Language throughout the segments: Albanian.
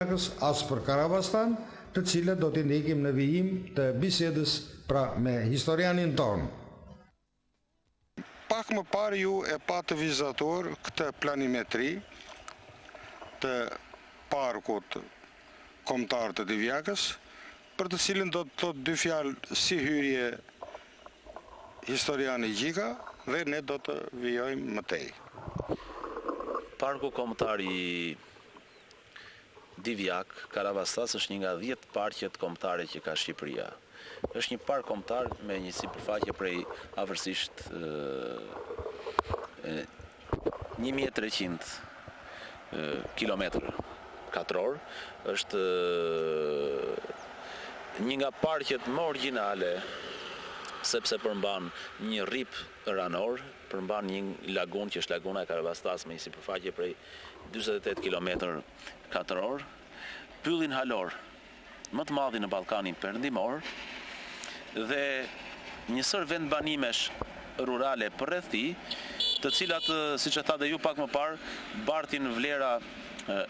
Divjakës as për Karavastan, të cilat do t'i ndjekim në vijim të bisedës pra me historianin tonë. Pak më parë ju e patë vizatuar këtë planimetri të Parkut Kombëtar të Divjakës, për të cilën do të thotë dy fjalë si hyrje historiani Gjika dhe ne do të vijojmë më tej. Parku Kombëtar i Divjakë, Karavastasë është një nga dhjetë parqet kombëtare që ka Shqipëria. Është një park kombëtar me një sipërfaqe prej afërsisht 1300 kilometër katror. Është një nga parqet më origjinale sepse përmban një rrip ranor, përmban një lagunë që është laguna e Karavastasë me një sipërfaqe prej 48 kilometër katror, pyllin halor më të madhin në Ballkanin Perëndimor dhe një sërë vendbanimesh rurale përreth tij, të cilat, siç e thatë dhe ju pak më parë, bartin vlera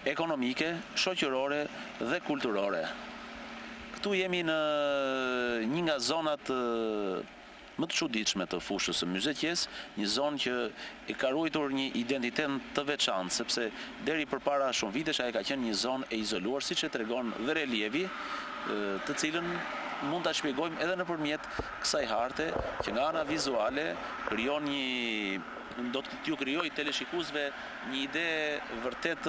ekonomike, shoqërore dhe kulturore. Këtu jemi në një nga zonat më të çuditshme të fushës së Myzeqesë, një zonë që e ka ruajtur një identitet të veçantë, sepse deri përpara shumë vitesh ajo ka qenë një zonë e izoluar, siç e tregon dhe relievi, të cilën mund ta shpjegojmë edhe nëpërmjet kësaj harte, që nga ana vizuale krijon një do t'ju krijojë teleshikuesve një ide vërtet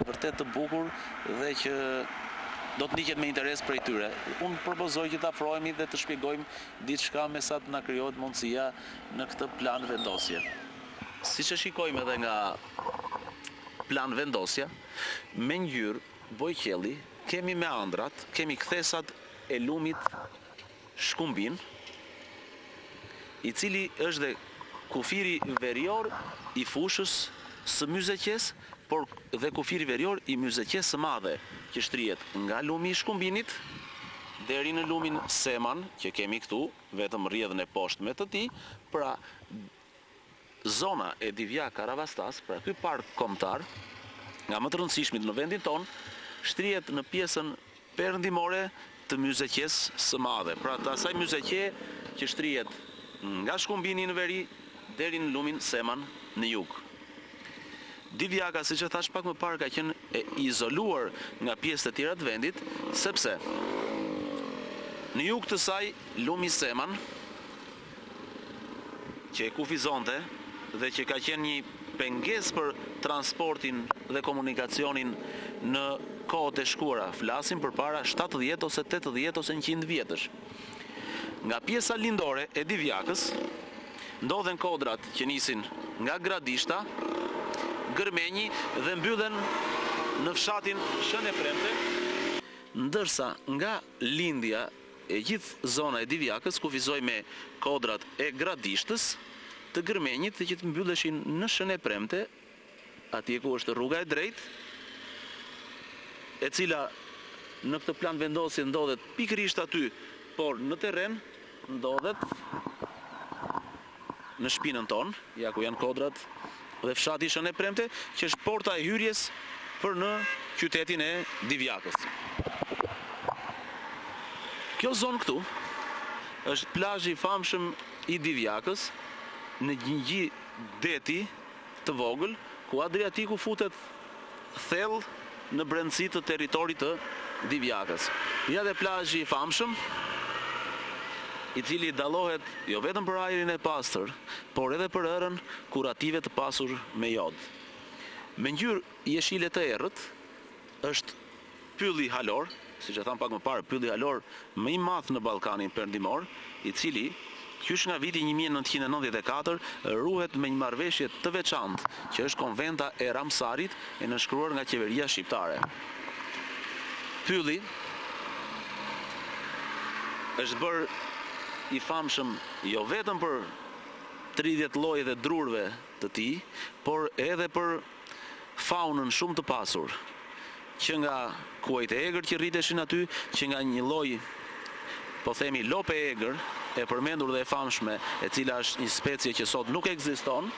vërtet të bukur dhe që do të ndiqet me interes prej tyre. Unë propozoj që të afrohemi dhe të shpjegojmë diçka me sa të na krijohet mundësia në këtë plan vendosje. Siç e shikojmë edhe nga plan vendosja, me ngjyrë bojëqielli kemi meandrat, kemi kthesat e lumit Shkumbin, i cili është dhe kufiri verior i fushës së Myzeqesë, por dhe kufiri verior i Myzeqesë së Madhe, që shtrihet nga lumi i Shkumbinit deri në lumin Seman, që kemi këtu, vetëm rrjedhën e poshtme të tij, pra Zona e Divjakë Karavastasë, pra ky park kombëtar, nga më të rëndësishmit në vendin tonë, shtrihet në pjesën perëndimore të Myzeqesë së Madhe, pra të asaj Myzeqeje që shtrihet nga Shkumbini në veri deri në lumin Seman në jug. Divjaka, siç e thashë pak më parë, ka qenë e izoluar nga pjesët e tjera të vendit, sepse në jug të saj lumi Seman, që e kufizonte dhe që ka qenë një pengesë për transportin dhe komunikacionin në kohët e shkuara, flasim përpara 70 ose 80 ose 100 vjetësh. Nga pjesa lindore e Divjakës ndodhen kodrat që nisin nga Gradishta, Gërmenji dhe mbyllen në fshatin Shën e Premte, ndërsa nga lindja E gjithë zona e Divjakës kufizohej me kodrat e Gradishtës, të Gërmenjit dhe që të mbylleshin në Shën e Premte, atje ku është rruga e drejtë, e cila në këtë plan vendosje ndodhet pikërisht aty, por në terren ndodhet në shpinën tonë, ja ku janë kodrat dhe fshati Shën e Premte, që është porta e hyrjes për në qytetin e Divjakës. Kjo zonë këtu është plazhi i famshëm i Divjakës në një gji deti të vogël ku Adriatiku futet thellë në brendësi të territorit të Divjakës. Ja dhe plazhi i famshëm, i cili dallohet jo vetëm për ajrin e pastër, por edhe për erën kurative të pasur me jod. Me ngjyrë jeshile të errët është Pylli halor, siç e thamë pak më parë, pylli halor më i madh në Ballkanin Perëndimor, i cili qysh nga viti 1994 ruhet me një marrëveshje të veçantë, që është Konventa e Ramsarit e nënshkruar nga qeveria shqiptare. Pylli është bërë i famshëm jo vetëm për 30 llojet e drurëve të tij, por edhe për faunën shumë të pasur, që nga kuajt e egër që rriteshin aty, që nga një lloj, po themi, lope e egër, e përmendur dhe e famshme, e cila është një specie që sot nuk ekziston,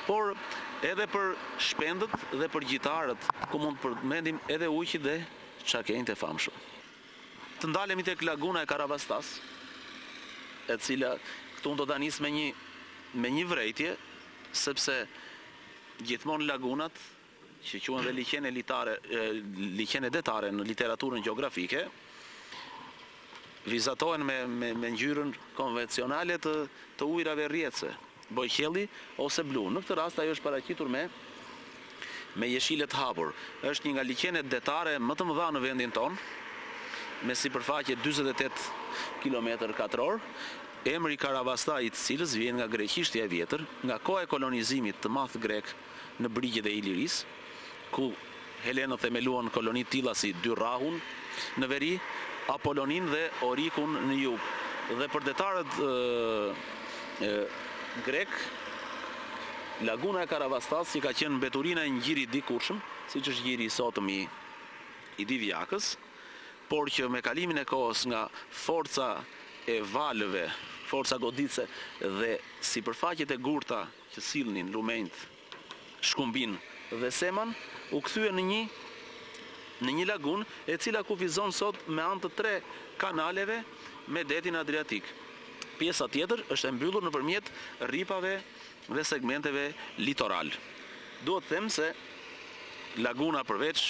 por edhe për shpendët dhe për gjitarët, ku mund të përmendim edhe ujqit dhe çakenjtë e famshëm. Të ndalemi tek laguna e Karavastasë, e cila këtu unë do ta nis me një me një vërejtje, sepse gjithmonë lagunat që quhen dhe liqene litare, liqene detare në literaturën gjeografike, vizatohen me me me ngjyrën konvencionale të të ujërave rrjedhëse, bojëqielli ose blu. Në këtë rast ajo është paraqitur me me jeshile të hapur. Është një nga liqenet detare më të mëdha në vendin tonë, me sipërfaqe 48 kilometër katror. Emri Karavasta i të cilës vjen nga greqishtja e vjetër, nga koha e kolonizimit të madh grek në brigjet e Ilirisë, ku helenët themeluan koloni të tilla si Dyrrahun në veri, Apoloninë dhe Orikun në jug. Dhe për detarët grekë, laguna e Karavastasë që ka qenë mbeturina e një gjiri të dikurshëm, siç është gjiri i sotëm i i Divjakës, por që me kalimin e kohës nga forca e valëve, forca goditëse dhe sipërfaqet e gurta që sillnin lumenjtë Shkumbin dhe Seman, u kthye në një në një lagunë e cila kufizon sot me anë të tre kanaleve me detin Adriatik. Pjesa tjetër është e mbyllur nëpërmjet rripave dhe segmenteve litoral. Duhet të them se laguna përveç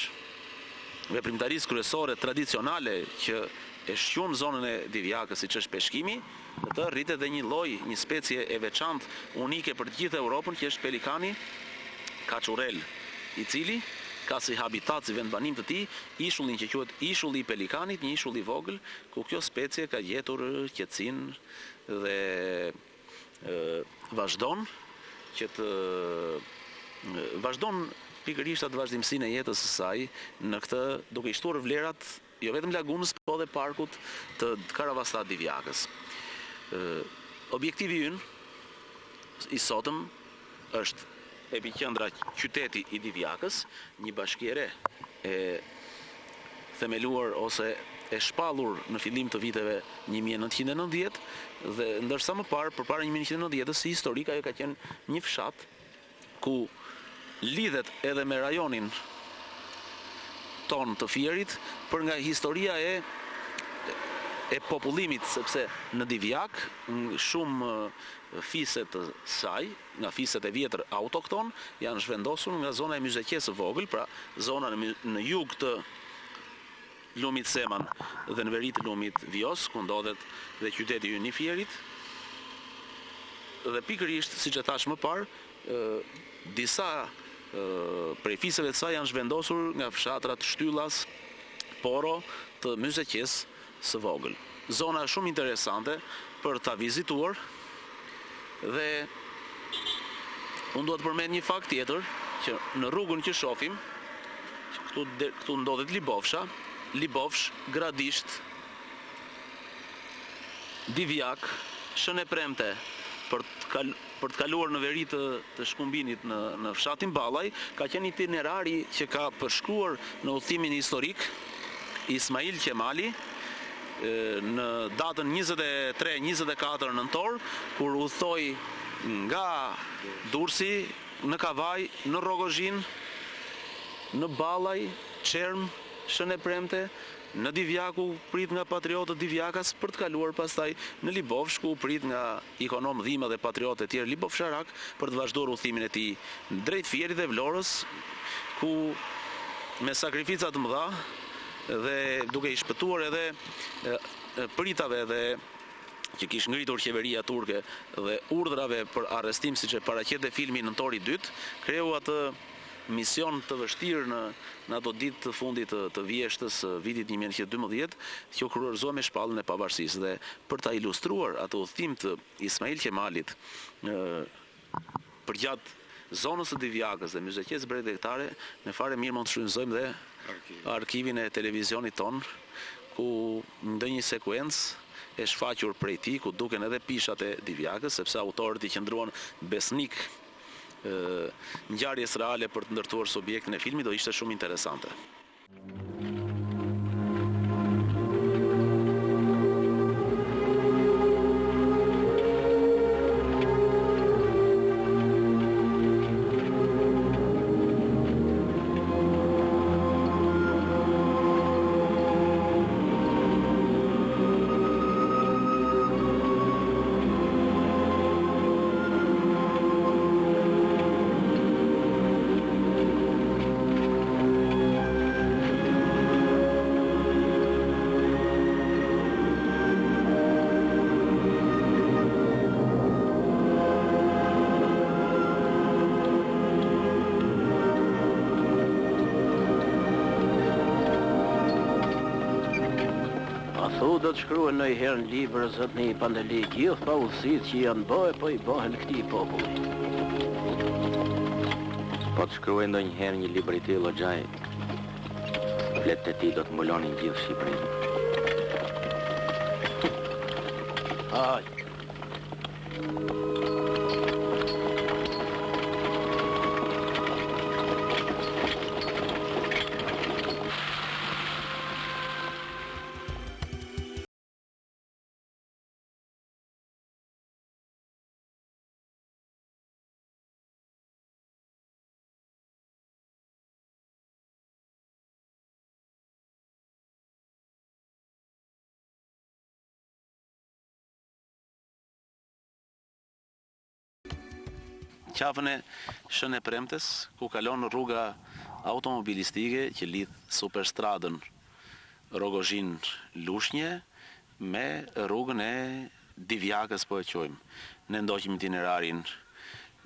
veprimtarisë kryesore tradicionale që e shquan zonën e Divjakës siç është peshkimi, Në të rritet dhe një lloj, një specie e veçantë, unike për të gjithë Europën që është pelikani kaçurrel, i cili ka si habitat, si vendbanim të tij, ishullin që quhet Ishulli i Pelikanit, një ishull i vogël ku kjo specie ka gjetur qetësinë dhe vazhdon që të vazhdon pikërisht atë vazhdimësinë e jetës së saj në këtë duke i shtuar vlerat jo vetëm lagunës, po dhe parkut të Karavasta Divjakës. Objektivi ynë i sotëm është epiqendra qyteti i Divjakës, një bashki e re e themeluar ose e shpallur në fillim të viteve 1990 dhe ndërsa më parë, përpara 1990-ës, si historik ajo ka qenë një fshat ku lidhet edhe me rajonin tonë të Fierit për nga historia e e popullimit sepse në Divjakë shumë fise të saj, nga fiset e vjetër autoktonë, janë zhvendosur nga zona e Myzeqesë së Vogël, pra zona në, në jug të lumit Seman dhe në veri të lumit Vjosë, ku ndodhet dhe qyteti ynë i Fierit. Dhe pikërisht, siç e thashë më parë, disa prej fiseve të saj janë zhvendosur nga fshatrat Shtyllas, Poro të Myzeqesë së Vogël. Zona shumë interesante për ta vizituar dhe unë dua të përmend një fakt tjetër që në rrugën që shohim, këtu këtu ndodhet Libofsha, Libofsh, Gradisht, Divjakë, Shën e Premte për të kal, për të kaluar në veri të të Shkumbinit në në fshatin Ballaj, ka qenë itinerari që ka përshkruar në udhëtimin historik Ismail Qemali në datën 23-24 nëntor, kur udhëtoi nga Durrësi në Kavajë, në Rrogozhinë, në Ballaj, Çermë, Shën e Premte, në Divjakë u prit nga patriotët divjakas për të kaluar pastaj në Libofshë ku u prit nga Ikonom Dhima dhe patriotët e tjerë libofsharakë për të vazhduar udhëtimin e tij drejt Fierit dhe Vlorës ku me sakrifica të mëdha dhe duke i shpëtuar edhe pritave dhe që kish ngritur qeveria turke dhe urdhrave për arrestim siç e paraqet dhe filmi Nëntori i dytë, kreu atë mision të vështirë në në ato ditë të fundit të, të vjeshtës së vitit 1912, që u kurorëzua me shpalljen e pavarësisë dhe për ta ilustruar atë udhëtim të Ismail Qemalit përgjatë zonës së Divjakës dhe Myzeqesë bregdetare, ne fare mirë mund të shfrytëzojmë dhe arkivin e televizionit tonë, ku ndonjë sekuencë e shfaqur prej tij, ku duken edhe pishat e Divjakës, sepse autorët i qëndruan besnik ngjarjes reale për të ndërtuar subjektin e filmit, do ishte shumë interesante. do të shkruhen ndonjëherë në libër zotni Pandeli gjithë paudhësitë që janë bo e po i bohen këtij populli. Po të shkruhej ndonjëherë një libër i tillë o xhaj, fletët e tij do të mbulonin gjithë Shqipërinë. Aj. Qafën e Shën e Premtes, ku kalon rruga automobilistike që lidh superstradën Rrogozhinë-Lushnje me rrugën e Divjakës po e quajmë. Ne ndoqëm itinerarin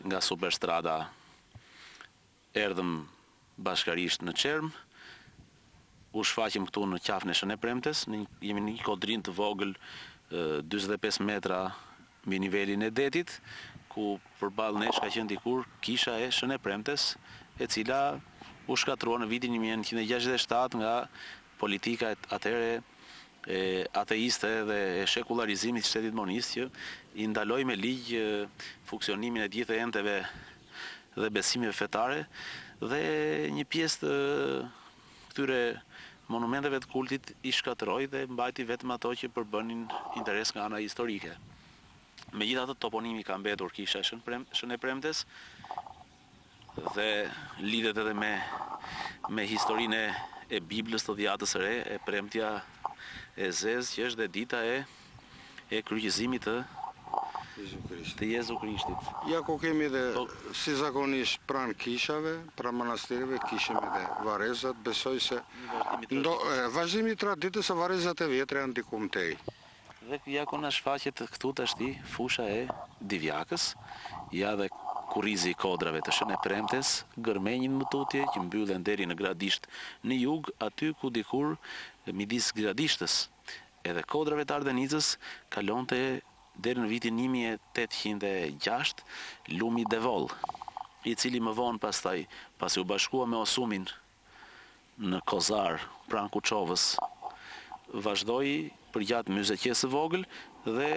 nga superstrada Erdhëm bashkarisht në Çermë, u shfaqëm këtu në Qafën e Shën e Premtes, në jemi në një kodrinë të vogël 45 metra mbi nivelin e detit, ku përballë nesh ka qenë dikur kisha e Shën e Premtes, e cila u shkatërrua në vitin 1967 nga politika e atëherë e ateiste dhe e shekullarizimit të shtetit monist që i ndaloi me ligj funksionimin e gjithë enteve dhe besimeve fetare dhe një pjesë të këtyre monumenteve të kultit i shkatërroi dhe mbajti vetëm ato që përbënin interes nga ana historike. Megjithatë toponimi ka mbetur kisha e Shën e Premtes dhe lidhet edhe me me historinë e e Biblës të Dhjatës së Re, e Premtja e Zezë që është dhe dita e e kryqëzimit të Jezu Krishtit. Të Jezu Krishtit. Ja ku kemi dhe po, si zakonisht pranë kishave, pranë manastireve kishim edhe varrezat, besoj se ndo, vazhdimi i traditës së varrezat e vjetra janë diku më tej. Dhe ja ku na shfaqet këtu tashti fusha e Divjakës, ja dhe kurrizi i kodrave të Shën e Premtes, Gërmenjit më tutje që mbyllen deri në Gradisht në jug, aty ku dikur midis Gradishtës edhe kodrave të Ardenicës kalonte deri në vitin 1806 lumi Devoll, i cili më vonë pastaj, pasi u bashkua me Osumin në Kozar pranë Kuçovës, vazhdoi përgjatë Myzeqesë së Vogël dhe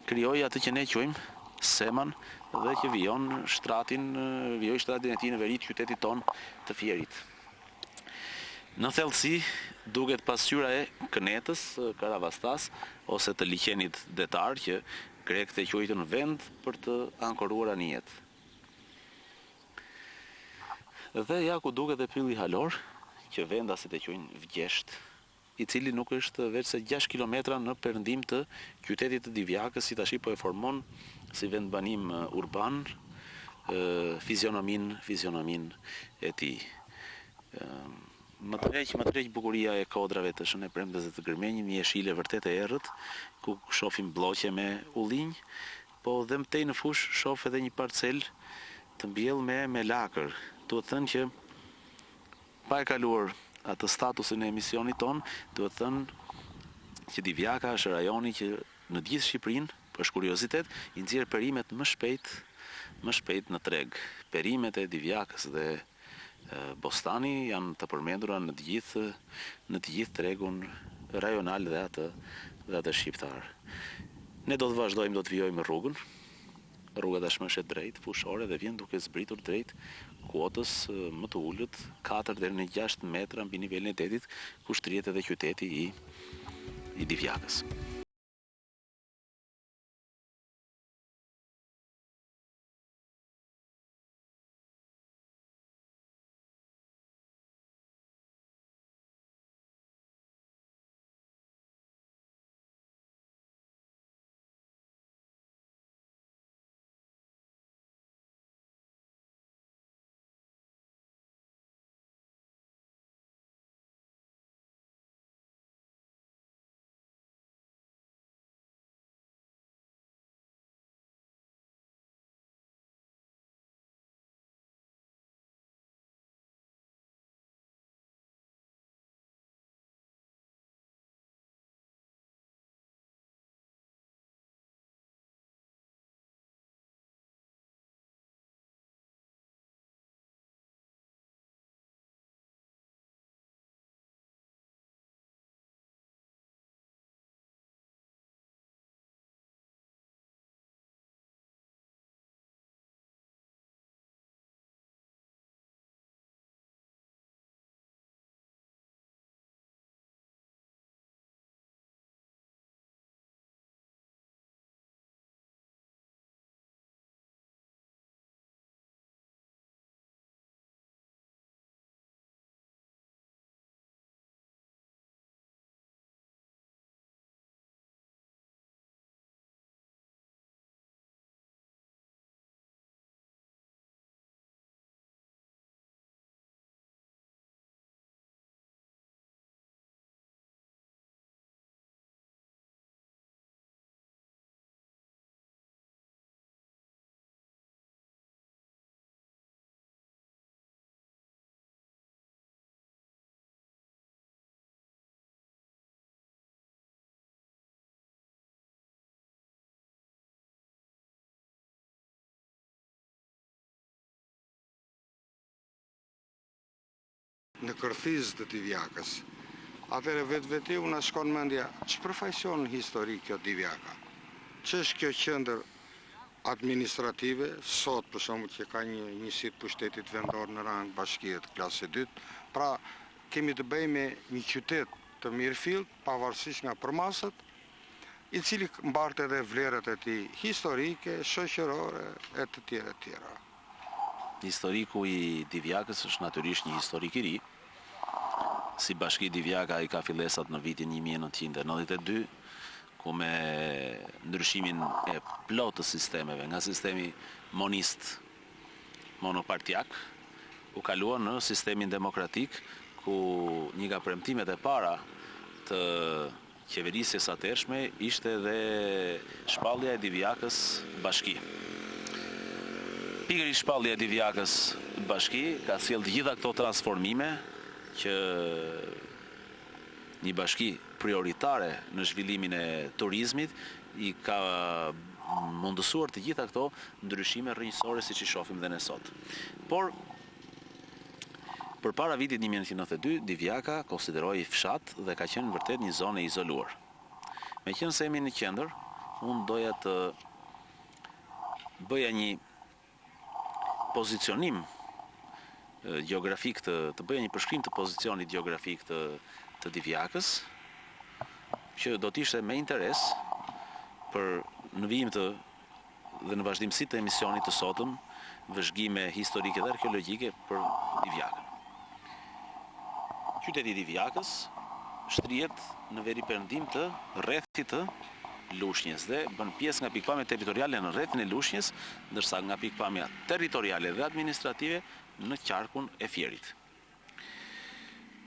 krijoi atë që ne quajmë Seman dhe që vijon shtratin, vijoi shtratin e tij në veri të qytetit tonë të Fierit. Në thellësi duket pasqyra e kënetës së Karavastasë ose të liqenit detar që grekët e quajtën vend për të ankoruar anijet. Dhe ja ku duket dhe pylli halor, që vendasit e quajnë Vgjesht, i cili nuk është veçse 6 kilometra në perëndim të qytetit të Divjakës, që tashi po e formon si vendbanim urban fizionominë fizionominë e tij. Më tërheq, më tërheq bukuria e kodrave të Shën e Premtes dhe të Gërmenjit, një jeshile vërtet e errët, ku shohim blloqe me ullinj, po dhe më tej në fushë shoh edhe një parcelë të mbjellë me me lakër. Duhet thënë që pa e kaluar atë statusin e emisionit tonë, duhet thënë që Divjaka është rajoni që në të gjithë Shqipërinë, është kuriozitet, i nxjerr perimet më shpejt, më shpejt në treg. Perimet e Divjakës dhe Bostani janë të përmendura në të gjithë në të gjithë tregun rajonal dhe atë dhe atë shqiptar. Ne do të vazhdojmë, do të vijojmë rrugën. Rruga tashmë është e drejtë, fushore dhe vjen duke zbritur drejt kuotës më të ulët, 4 deri në 6 metra mbi nivelin e detit, ku shtrihet edhe qyteti i i Divjakës. në kërthizë të Divjakës. Atëherë vetvetiu na shkon mendja, ç'përfaqëson në histori kjo Divjaka? Ç'është kjo qendër administrative, sot për shembull që ka një njësi të pushtetit vendor në rang bashkie të klasit të dytë, pra kemi të bëjmë me një qytet të mirëfilltë, pavarësisht nga përmasat, i cili mbart edhe vlerat e tij historike, shoqërore e të tjera e të tjera. Historiku i Divjakës është natyrisht një historik i ri. Si bashki Divjaka i ka fillesat në vitin 1992, ku me ndryshimin e plotë të sistemeve, nga sistemi monist monopartiak, u kalua në sistemin demokratik, ku një nga premtimet e para të qeverisjes së atëhershme ishte dhe shpallja e Divjakës bashki. Pikërisht shpallja e Divjakës bashki ka sjellë të gjitha këto transformime që një bashki prioritare në zhvillimin e turizmit i ka mundësuar të gjitha këto ndryshime rrënjësore siç i shohim dhe ne sot. Por Përpara vitit 1992, Divjaka konsiderohej fshat dhe ka qenë vërtet një zonë e izoluar. Meqenëse jemi në qendër, unë doja të bëja një pozicionim gjeografik të të bëja një përshkrim të pozicionit gjeografik të të Divjakës, që do të ishte me interes për në vijim të dhe në vazhdimësi të emisionit të sotëm Vëzhgime historike dhe arkeologjike për Divjakën. Qyteti i Divjakës shtrihet në veriperëndim të rrethit të Lushnjes dhe bën pjesë nga pikëpamja territoriale në rrethin e Lushnjes, ndërsa nga pikëpamja territoriale dhe administrative në qarkun e Fierit.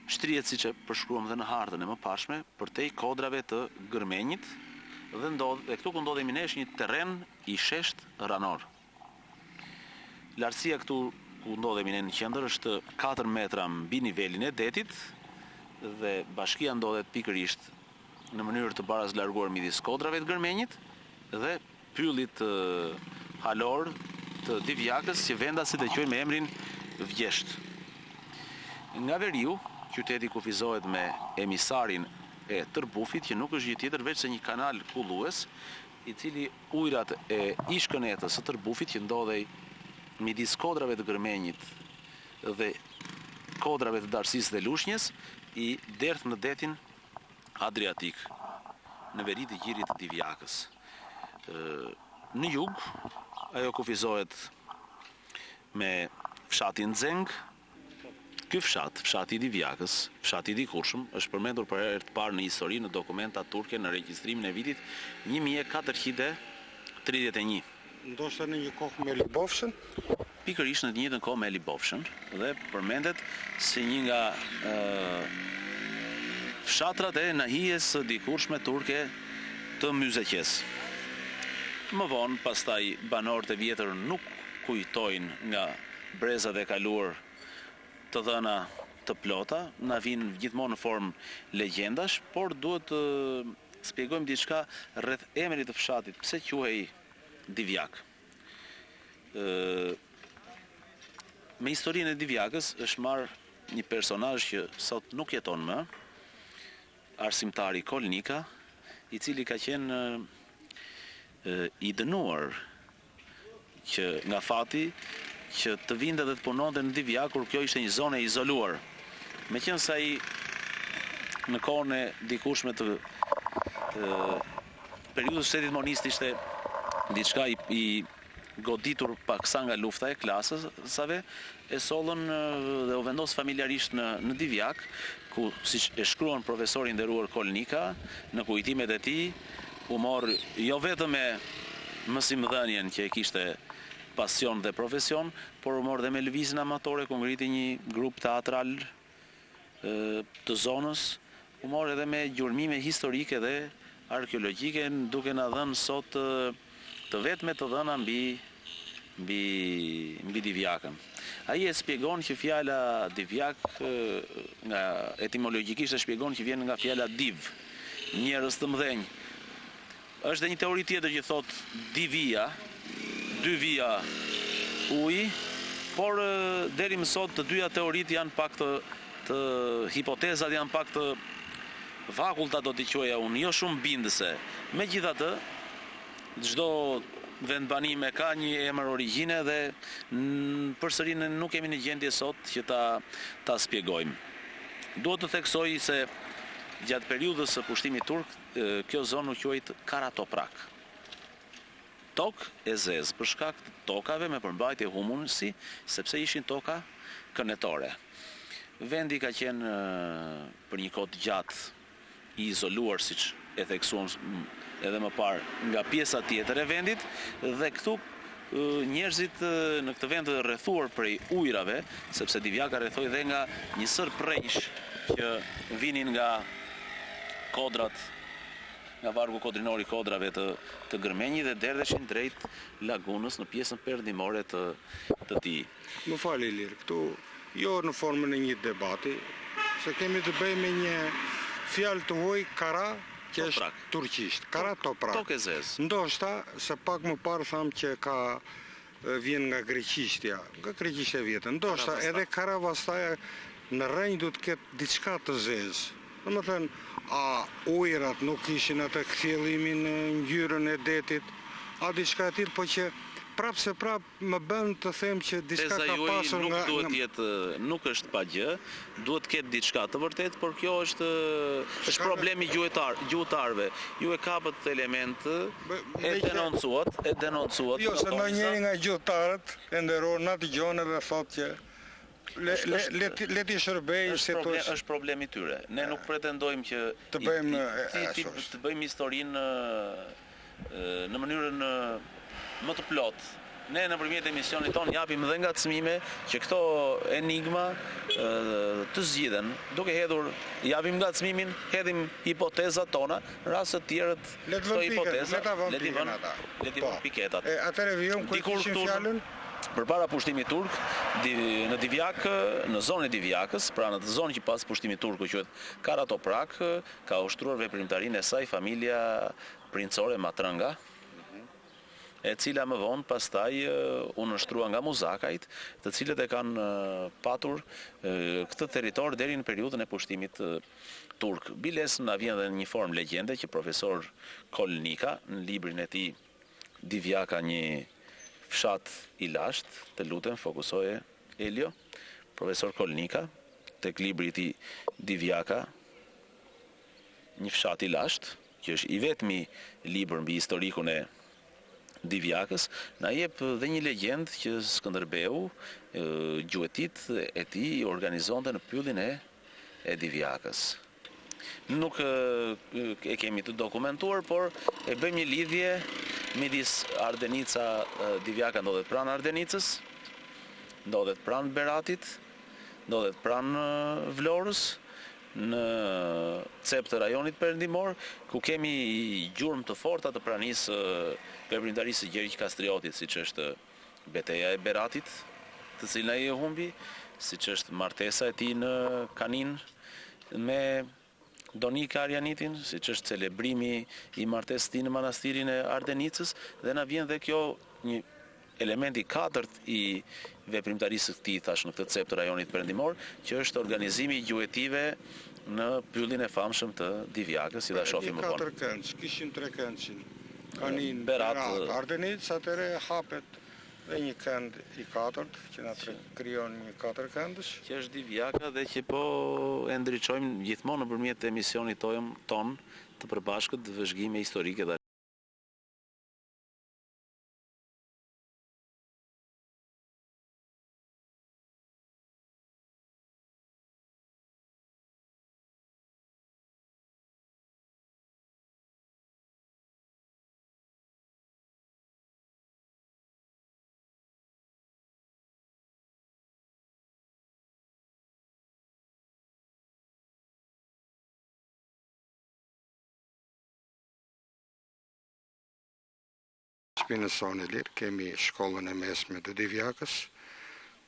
Shtrihet siç e përshkruam dhe në hartën e mëparshme, përtej kodrave të Gërmenjit dhe ndodh dhe këtu ku ndodhemi ne është një terren i sheshtë ranor. Lartësia këtu ku ndodhemi ne në qendër është 4 metra mbi nivelin e detit dhe bashkia ndodhet pikërisht në mënyrë të barazlarguar midis kodrave të Gërmenjit dhe pyllit halor të Divjakës që vendasit e quajnë me emrin Vgjeshtë. Nga veriu, qyteti kufizohet me emisarin e Tërbufit që nuk është gjë tjetër veçse një kanal kullues, i cili ujërat e ish-kënetës së Tërbufit që ndodhej midis kodrave të Gërmenjit dhe kodrave të Darsisë dhe Lushnjes i derdh në detin Adriatik, në veri të gjirit të Divjakës. Në jug, ajo kufizohet me fshatin Xeng. Ky fshat, fshati i Divjakës, fshati i dikurshëm, është përmendur për herë të parë në histori në dokumenta turke në regjistrimin e vitit 1431. Ndoshta në një kohë me Libofshën? Pikërisht në të njëjtën kohë me Libofshën dhe përmendet si një nga fshatrat e nahijes së dikurshme turke të Myzeqesë. Më vonë, pastaj, banorët e vjetër nuk kujtojnë nga brezat e kaluar të dhëna të plota, na vijnë gjithmonë në formë legjendash, por duhet të spjegojmë diçka rreth emrit të fshatit, pse quhej Divjakë. Me historinë e Divjakës është marrë një personazh që sot nuk jeton më, arsimtari Kol Nika, i cili ka qenë i dënuar që nga fati që të vinte dhe të punonte në Divjakë kur kjo ishte një zonë e izoluar. Meqenëse ai në kohën e dikurshme të periudhës së shtetit monist ishte diçka i, i goditur paksa nga lufta e klasave, e sollën dhe u vendos familjarisht në në Divjakë, ku siç e shkruan profesori i nderuar Kol Nika në kujtimet e tij, u mor jo vetëm me mësimdhënien që e kishte pasion dhe profesion, por u mor dhe me lëvizjen amatore ku ngriti një grup teatral të zonës, u mor edhe me gjurmime historike dhe arkeologjike, duke na dhënë sot të vetme të dhëna mbi mbi mbi Divjakën. Ai e spjegon që fjala Divjakë nga etimologjikisht e shpjegon që vjen nga fjala div, njerëz të mëdhenj. Është dhe një teori tjetër që thotë divia, dy vija uji, por deri më sot të dyja teoritë janë pak të. Të hipotezat janë pak të vakullta do t'i quaja unë, jo shumë bindëse. Megjithatë, çdo vendbanim e ka një emër origjine dhe përsëri ne nuk jemi në gjendje sot që ta ta spjegojmë. Duhet të theksoj se gjatë periudhës së pushtimit turk kjo zonë u quajt Karatoprak. Tokë e zezë për shkak të tokave me përmbajtje humusi, sepse ishin toka kënetore. Vendi ka qenë për një kohë të gjatë i izoluar siç e theksuam edhe më parë nga pjesa tjetër e vendit dhe këtu njerëzit në këtë vend të rrethuar prej ujërave, sepse Divjaka rrethohej dhe nga një sërë përrenjsh që vinin nga kodrat nga vargu kodrinor i kodrave të të Gërmenjit dhe derdheshin drejt lagunës në pjesën perëndimore të të tij. Më fal Ilir, këtu jo në formën e një debati, se kemi të bëjmë me një fjalë të huaj kara që është turqisht, kara toprak. Tokë e zezë. Ndoshta se pak më parë thamë që ka vjen nga greqishtja, nga greqishtja e vjetër. Ndoshta edhe karavastaja në rrënjë duhet të ketë diçka të zezë. Domethënë, a ujërat nuk kishin atë kthjellimin në ngjyrën e detit, a diçka e tillë, po që prapë se prapë më bën të them që diçka Teza ka juaj pasur nuk nga duhet të jetë, nuk është pa gjë, duhet të ketë diçka të vërtetë, por kjo është është problem i gjuhëtar, gjuhëtarëve. Ju e kapët këtë element, e denoncuat, e denoncuat Jo, se ndonjëri nga gjuhëtarët e nderuar na dëgjon edhe thotë që le le le t'i le t'i shërbejë si thua. Është problem i tyre. Ne nuk pretendojmë që të bëjmë të bëjmë historinë në mënyrën më të plotë. Ne nëpërmjet emisionit tonë japim dhe ngacmime që këto enigma të zgjidhen, duke hedhur, japim ngacmimin, hedhim hipotezat tona, në rast se të tjerët këto hipoteza le t'i vënë le t'i vënë po. piketat. E atëherë vijojmë ku e kishim fjalën? Përpara pushtimit turk, në Divjakë, në zonën e Divjakës, pra në atë zonë që pas pushtimit turk u quajt Karatoprak, ka ushtruar veprimtarinë e saj familja princore Matrënga, e cila më vonë pastaj u nënshtrua nga Muzakajt, të cilët e kanë patur këtë territor deri në periudhën e pushtimit turk. Biles na vjen dhe në një formë legjende që profesor Kol Nika në librin e tij Divjaka një fshat i lashtë, të lutem fokusoje Elio, profesor Kol Nika tek libri i tij Divjaka një fshat i lashtë, që është i vetmi libër mbi historikun e Divjakës, na jep dhe një legjendë që Skënderbeu gjuetitë e tij i organizonte në pyllin e e Divjakës. Nuk e kemi të dokumentuar, por e bëjmë një lidhje midis Ardenica, Divjaka ndodhet pranë Ardenicës, ndodhet pranë Beratit, ndodhet pranë Vlorës, në cep të rajonit perëndimor, ku kemi gjurmë të forta të pranisë së veprimtarisë së Gjergj Kastriotit, siç është beteja e Beratit, të cilën ai e humbi, siç është martesa e tij në Kaninë me Donika Arianitin, siç është celebrimi i martesës së tij në manastirin e Ardenicës, dhe na vjen dhe kjo një Element i katërt i veprimtarisë së tij thashë në këtë cep të rajonit perëndimor, që është organizimi i gjuetive në pyllin e famshëm të Divjakës, si ta shohim më vonë. Një katërkëndësh, kishim trekëndëshin, Kaninë, Berat, Ardenicë, atëherë hapet dhe një kënd i katërt që na krijon një katërkëndësh. Që është Divjaka dhe që po e ndriçojmë gjithmonë nëpërmjet emisionit tonë të përbashkët Vëzhgime historike dhe. Shpinës sonë Ilir kemi shkollën e mesme të Divjakës,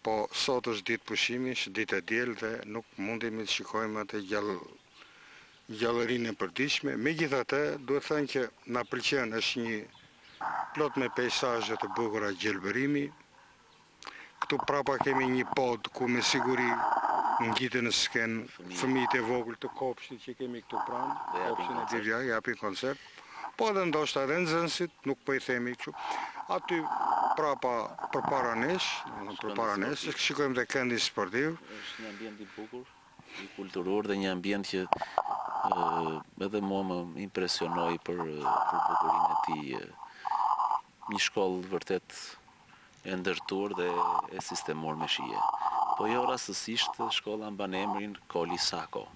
po sot është ditë pushimi, është ditë e diel dhe nuk mundemi të shikojmë atë gjallë gjallërinë e përditshme. Megjithatë, duhet thënë që na pëlqen, është një plot me peisazhe të bukura gjelbërimi. Këtu prapa kemi një pod ku me siguri. Ngjiten në skenë fëmijët e vogël të kopshtit që kemi këtu pranë, kopshtin e Divjakës, japin koncert. Po edhe ndoshta edhe nxënësit, nuk po i themi kështu. Aty prapa përpara nesh, domethënë përpara nesh, shikojmë dhe këndin sportiv. Është një ambient i bukur, i kulturuar dhe një ambient që edhe mua më impresionoi për për bukurinë e tij. Një shkollë vërtet e ndërtuar dhe e sistemuar me shije. Po jo rastësisht shkolla mban emrin Koli Sako,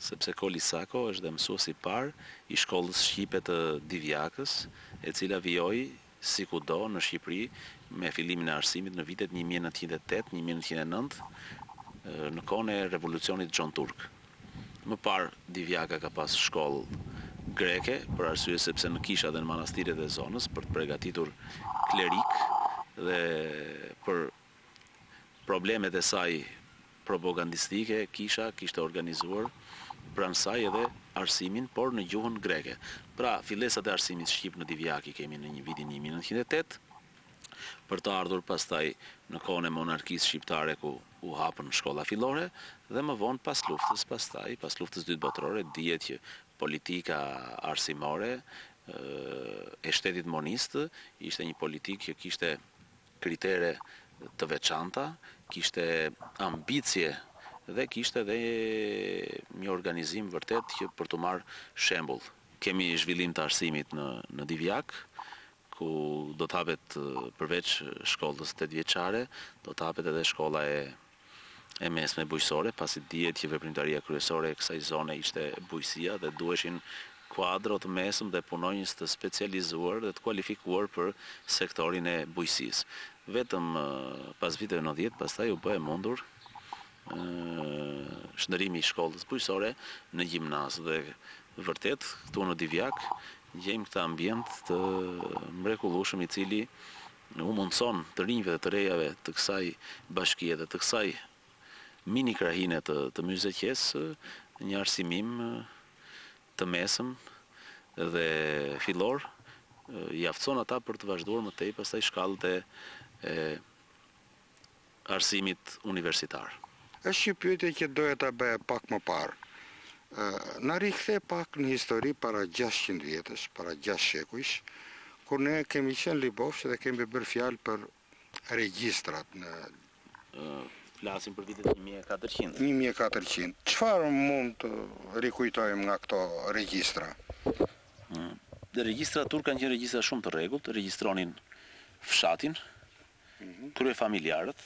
sepse Koli Sako është dhe mësuesi i parë i shkollës shqipe të Divjakës, e cila vijoi si kudo në Shqipëri me fillimin e arsimit në vitet 1908, 1909, në kohën e Revolucionit Xhonturk. Më parë Divjaka ka pas shkollë greke, për arsye sepse në kisha dhe në manastiret e zonës për të pregatitur klerikë dhe për problemet e saj propagandistike kisha kishte organizuar pranë saj edhe arsimin, por në gjuhën greke. Pra, fillesat e arsimit shqip në Divjakë i kemi në një vitin 1908, për të ardhur pastaj në kohën e monarkisë shqiptare ku u hapën shkolla fillore dhe më vonë pas luftës pastaj, pas luftës dytë botërore dihet që politika arsimore e shtetit monist ishte një politikë që kishte kritere të veçanta, kishte ambicie dhe kishte dhe një organizim vërtet që për t'u marrë shembull. Kemi zhvillim të arsimit në në Divjakë, ku do të hapet përveç shkollës tetëvjeçare, do të hapet edhe shkolla e e mesme bujqësore, pasi dihet që veprimtaria kryesore e kësaj zone ishte bujqësia dhe duheshin kuadro të mesëm dhe punonjës të specializuar dhe të kualifikuar për sektorin e bujqësisë. Vetëm pas viteve 90 pastaj u bë e mundur shndërrimi i shkollës bujqësore në gjimnaz dhe vërtet këtu në Divjakë gjejmë këtë ambient të mrekullueshëm i cili u mundëson të rinjve dhe të rejave të kësaj bashkie dhe të kësaj mini krahine të të Myzeqesë një arsimim të mesëm dhe fillor i aftëson ata për të vazhduar më tej pastaj shkallët e e arsimit universitar. Është një pyetje që doja ta bëja pak më parë. Na rikthe pak në histori para 600 vjetësh, para 6 shekujsh, kur ne kemi qenë në Libofsh dhe kemi bërë fjalë për regjistrat në Flasim për vitet 1400. 1400. Çfarë mund të rikujtojmë nga këto regjistra? Regjistrat turk kanë qenë regjistra shumë të rregullt, regjistronin fshatin, kryefamiljarët,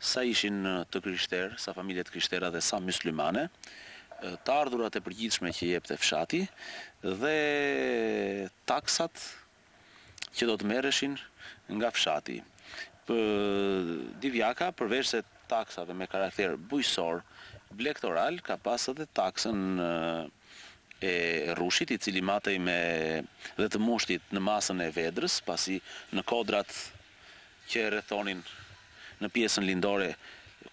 sa ishin të krishterë, sa familje të krishtera dhe sa myslimane, të ardhurat e përgjithshme që jepte fshati dhe taksat që do të merreshin nga fshati. Divjaka, përveçse taksave me karakter bujqësor, blektoral, ka pas edhe taksën e rrushit, i cili matej me dhe të mushtit në masën e vedrës, pasi në kodrat që e rrethonin në pjesën lindore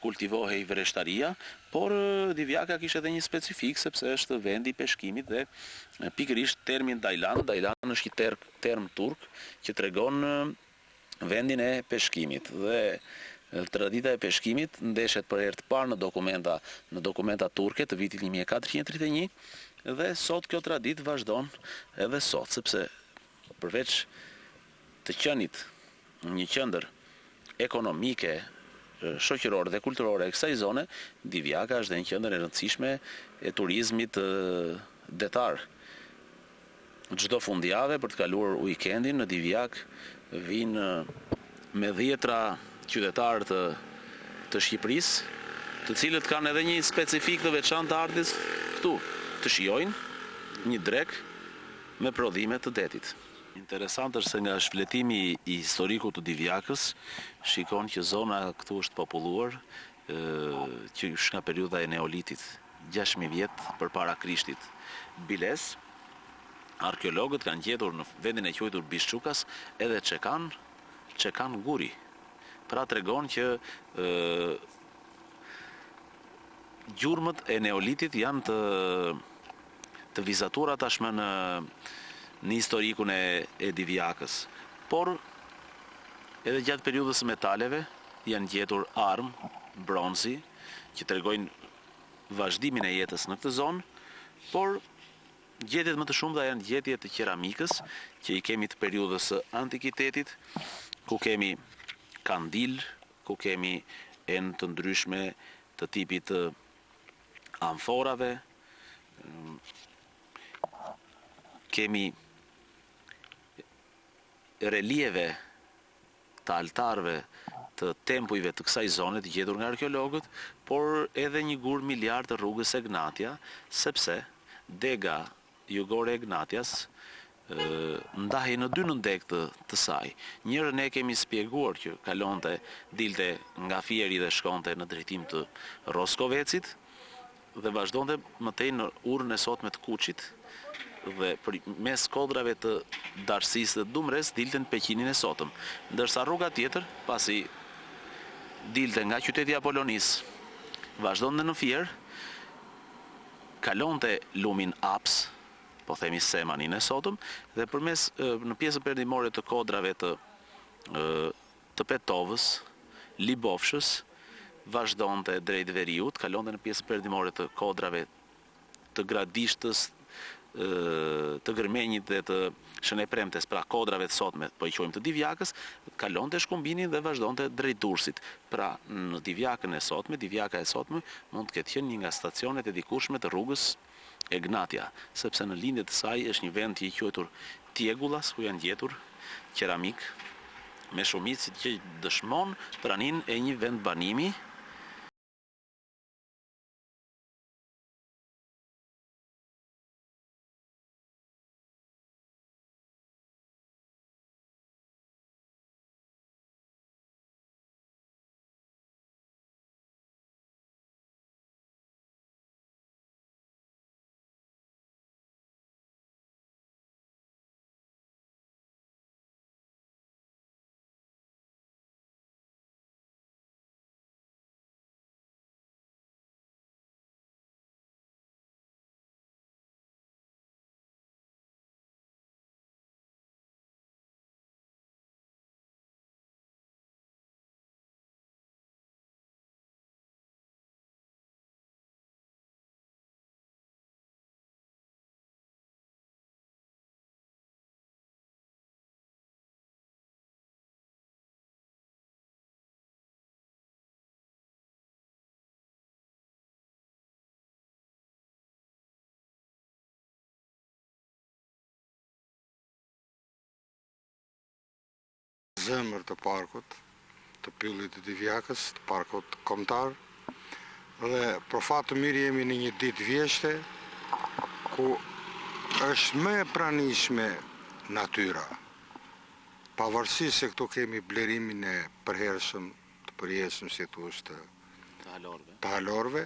kultivohej vreshtaria, por Divjaka kishte edhe një specifikë sepse është vendi i peshkimit dhe pikërisht termin Dajlan, Dajlan është një term turk që tregon vendin e peshkimit dhe tradita e peshkimit ndeshet për herë të parë në dokumenta në dokumenta turke të vitit 1431 dhe sot kjo traditë vazhdon edhe sot sepse përveç të qenit një qendër ekonomike, shoqërore dhe kulturore e kësaj zone, Divjaka është dhe një qendër e rëndësishme e turizmit detar. Çdo fundjave për të kaluar uikendin në Divjakë vijnë me dhjetra qytetarë të të Shqipërisë, të cilët kanë edhe një specifikë të veçantë të ardhjes këtu, të shijojnë një drekë me prodhime të detit. Interesant është se nga shfletimi i historikut të Divjakës, shikon që zona këtu është populluar qysh nga periudha e Neolitit, 6000 vjet përpara Krishtit. Biles, arkeologët kanë gjetur në vendin e quajtur Bishçukas edhe çekan, çekan guri. Pra tregon që gjurmët e Neolitit janë të të vizatuara tashmë në në historikun e e Divjakës. Por edhe gjatë periudhës së metaleve janë gjetur armë bronzi. që tregojnë vazhdimin e jetës në këtë zonë, por gjetjet më të shumta janë gjetje të qeramikës që i kemi të periudhës së antikitetit, ku kemi kandil, ku kemi enë të ndryshme të tipit të amforave, kemi relieve të altarëve të tempujve të kësaj zone të gjetur nga arkeologët, por edhe një gur miliar të rrugës Egnatia, sepse dega jugore e Egnatias ndahej në dy nëndegë të, të saj. Njërën ne kemi spjeguar që kalonte, dilte nga Fieri dhe shkonte në drejtim të Roskovecit, dhe vazhdonte më tej në urën e sotme të Kuçit dhe përmes kodrave të Darsisë dhe të Dumresë dilte në Peqinin e sotëm. Ndërsa rruga tjetër, pasi dilte nga qyteti i Apolonisë, vazhdonte në Fier, kalonte lumin Aps, po themi Semanin e sotëm, dhe përmes në pjesën perëndimore të kodrave të të Petovës, Libofshës, vazhdonte drejt veriut, kalonte në pjesën perëndimore të kodrave të Gradishtës, të Gërmenjit dhe të Shënepremtes, pra kodrave të sotme, po i quajmë të Divjakës, kalonte Shkumbinin dhe vazhdonte drejt Durrësit. Pra, në Divjakën e sotme, Divjaka e sotme mund të ketë qenë një nga stacionet e dikurshme të rrugës Egnatia, sepse në lindje të saj është një vend i quajtur Tjegullas ku janë gjetur qeramikë me shumicë që dëshmon praninë e një vendbanimi. Zemër të parkut, të pyllit të Divjakës, të parkut kombëtar dhe për fat të mirë jemi në një ditë vjeshte ku është më e pranishme natyra. Pavarësisht se këtu kemi blerimin e përhershëm, të përjetshëm si thuash të të halorëve. Të halorëve,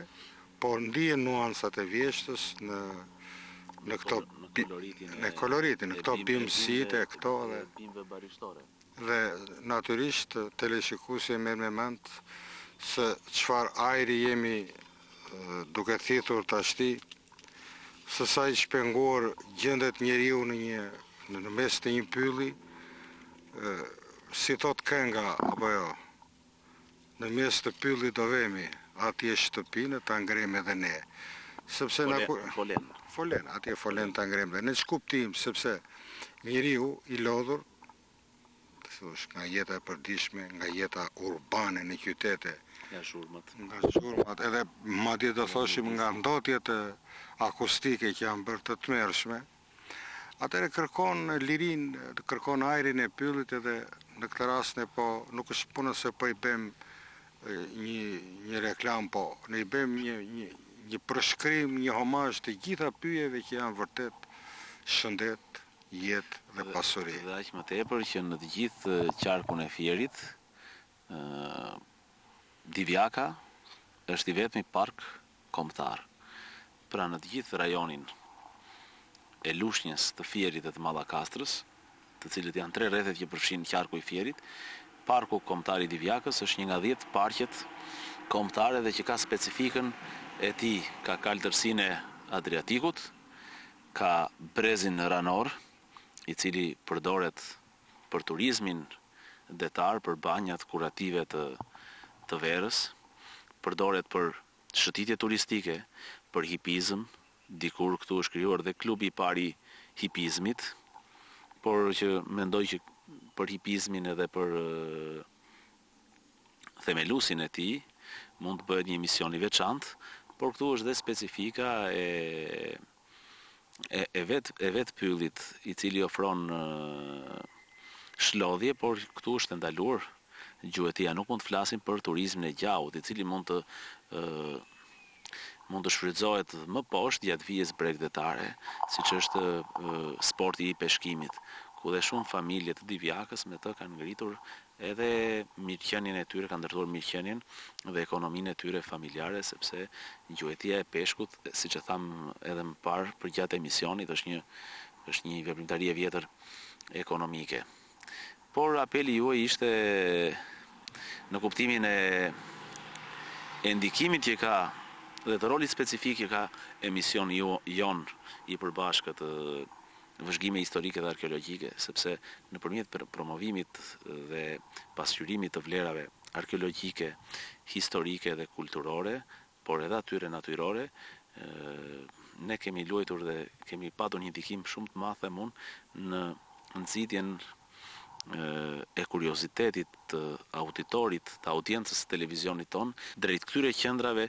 por ndihen nuancat e vjeshtës në në këto në koloritin në koloritin, në këto bimësitë e këto dhe bimëve barishtore. Dhe natyrisht teleshikuesi e merr me mend se çfarë ajri jemi duke thithur tashti, se sa i shpenguar gjendet njeriu në një në mes të një pylli, si thotë kënga apo jo. Në mes të pyllit do vemi, atje shtëpinë ta ngremë edhe ne. Sepse na Folenë, folenë. Folenë, atje folenë ta ngremë dhe ne. Ç'kuptim, sepse njeriu i lodhur, të thuash, nga jeta e përditshme, nga jeta urbane në qytete, Nga zhurmat. Nga zhurmat, edhe madje do thoshim nga ndotjet akustike që janë bërë të tmerrshme, Atëherë kërkon lirinë, kërkon ajrin e pyllit edhe në këtë rast ne po nuk është puna se po i bëjmë një një reklamë, po ne i bëjmë një një një përshkrim, një homazh të gjitha pyjeve që janë vërtet shëndet, jetë dhe pasuri. Dhe aq më tepër që në të gjithë qarkun e Fierit, Divjaka është i vetmi park kombëtar. Pra në të gjithë rajonin e Lushnjës, të Fierit dhe të Mallakastrës, të cilët janë tre rrethet që përfshin qarku i Fierit, Parku Kombëtar i Divjakës është një nga dhjetë parqet kombëtare dhe që ka specifikën e tij, ka kaltërsinë e Adriatikut, ka brezin ranor, i cili përdoret për turizmin detar, për banjat kurative të të verës, përdoret për. shëtitje turistike, për hipizëm, dikur këtu është krijuar dhe klubi i parë i hipizmit, por që mendoj që për hipizmin edhe për themeluesin e tij mund të bëhet një emision i veçantë, por këtu është dhe specifika e e, e vetë e vetë pyllit, i cili ofron shlodhje, por këtu është e ndaluar gjuetia. Nuk mund të flasim për turizmin e gjahut, i cili mund të mund të shfrytëzohet më poshtë gjatë vijës bregdetare, siç është sporti i peshkimit, ku dhe shumë familje të Divjakës me të kanë ngritur edhe mirëqenien e tyre, kanë ndërtuar mirëqenien dhe ekonominë e tyre familjare, sepse gjuetia e peshkut, siç e thamë edhe më parë përgjatë emisionit, është një është një veprimtari e vjetër ekonomike. Por apeli juaj ishte në kuptimin e e ndikimit që ka dhe të rolit specifik që ka emisioni jonë i përbashkët vëzhgime historike dhe arkeologjike, sepse nëpërmjet promovimit dhe pasqyrimit të vlerave arkeologjike, historike dhe kulturore, por edhe atyre natyrore, ne kemi luajtur dhe kemi patur një ndikim shumë të madh, them unë, në nxitjen e kuriozitetit të auditorit, të audiencës së televizionit tonë, drejt këtyre qendrave.